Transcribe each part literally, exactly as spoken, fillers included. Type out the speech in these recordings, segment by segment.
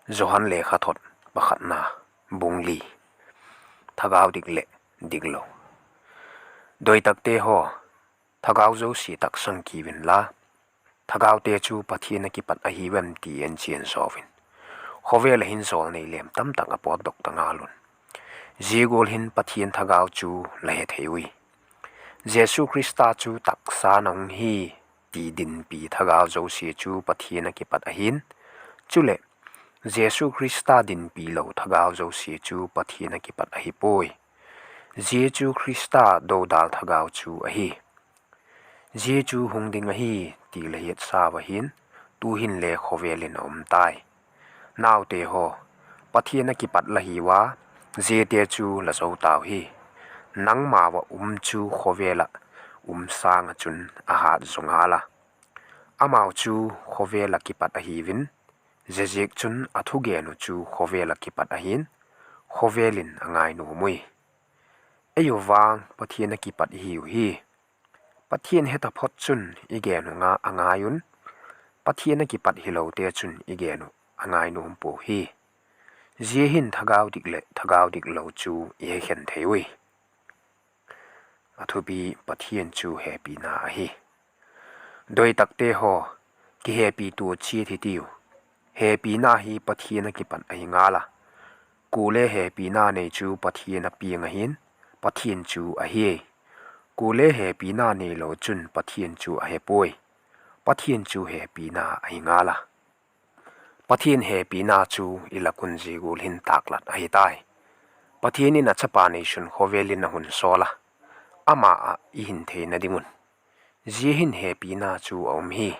Johan lekhathot pakhatna, bung li. Thagau dik leh diklo. Doitakte haw, thagau zosia taksang kiu inla, thagaute chu Pathian a kipat ahi uem ti enchian zaw in. Khawvel ah hin jawlnei lem tamtak a pawtdok ta ngal un. Zia gual hin Pathian thagau chu la he thei ui. Jesu Khrista chu taksa'n a hung hi ti dinpi thagau zosia chu Pathian a kipat ahi'n, chuleh Jesu Khrista dinpi lo thagau zosia chu Pathian a kipat ahi puai. Zia chu Khrista dodal thagau chu ahi. Zia chu hung ding ahi ti la hiatsau ahi'n, tu'hin le khawvel in a um tai. Naute haw, Pathian a kipat la hiu a, ziate chu la zo tau hi. Nangmau ah um chu khawvel ah um sâng ah chun a hât zaw ngal a. Amau chu khawvel ah kipat ahiu in, ziaziakchun a thugen uh chu khawvel ah kipat ahi'n, khawvel in a ngai nuam ui. Eiu vang Pathian a kipat i hiu hi. Pathian he taphot chun i gen uh a ngai un, Pathian a kipat hilote chun i gen uh a ngai nuam pua hi. Zia hin thagau dik leh thagau diklo chu i hekhen thei ui. A thupi: Pathian chu hepina ahi. Doitakte haw, kihepi tua chiat hitiu. Hepina hi Pathian a kipat ahi ngal a. Kuale hepina nei chu Pathian a piang ahi'n, Pathian chu a hi. Kuale hepina neilo chun Pathian chu a he puai. Pathian chu hepina ahi ngal a. Pathian hepina chu i lak un zia gual hin tâklat ahi tai. Pathian in a chapa neisun khawvel in a hun sawl a, ama ah i hin theina ding un. Zia hin hepina chu a um hi.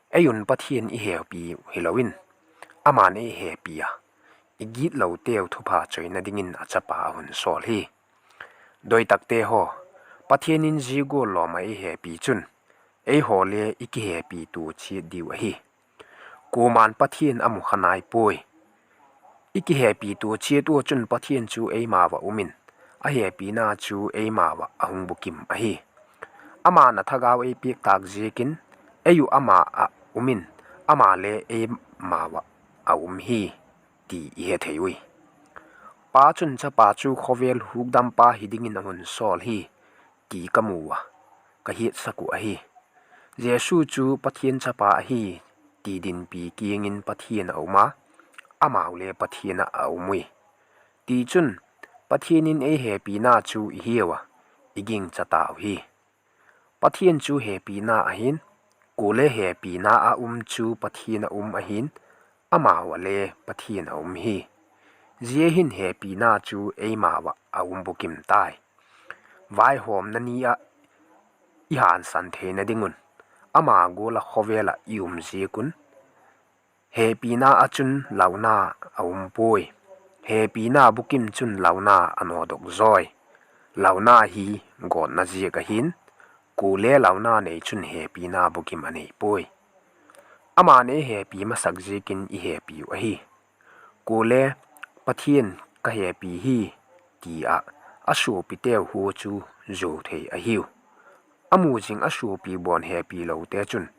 Ei un Pathian i hepi hilo in, ama'n ei hepi a, i gitloteu thupha choina dingin a chapa a hun sawl hi. Doitakte haw, Pathian in zia gual lawm ah ei hepi chun, eihaw le i kihepi tua chiat diu ahi. Kuama'n Pathian a mu kha nai puai. I kihepi tua chiat ua chun Pathian chu eimau ah um in, a hepina chu eimau ah a hung bukim ahi. Ama'n a thagau ei piak tâk ziakin, ei uh ama ah um in, ama le eimau ah a um hi, ti i he thei ui. Pa chun chapa chu khawvel hukdampa hi dingin a hun sawl hi, ti ka mu a, ka hiatsak uh ahi. Jesu chu Pathian chapa ahi, ti dinpi kiang in Pathian a um a, amau le Pathian ah a um ui. Tichun, Pathian in ei hepina chu i hiau a, i gingcha tau hi. Pathian chu hepina ahi'n, kuale hepina ah um chu Pathian ah um ahi'n, amau ah le Pathian a um hi. Zia hin hepina chu eimau ah a um bukim tai. Vaihawmna ni ah i hânsan theina ding un, ama gual ah khawvel ah i um ziak un, hepina ah chun launa a um puai. Hepina bukim chun launa a nawdok zawi. Launa hi gawtna ziak ahi'n, kuale launa nei chun hepina bukim a nei puai. Ama'n ei hepi masak ziakin i hepi uh ahi. Kuale, Pathian ka hepi hi, ti ah a suapiteu hu chu zuau thei ahiu. A mu zing a suapi bawn hepilote chun,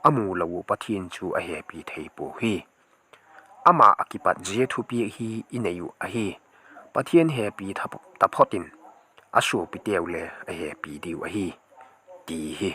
a mu lo uh Pathian chu a hepi thei puau hi. Ama ah kipat zia thupiak hi i nei uh ahi. Pathian hepi tha-, taphot in, a suapiteu le a hepi diu ahi, ti hi.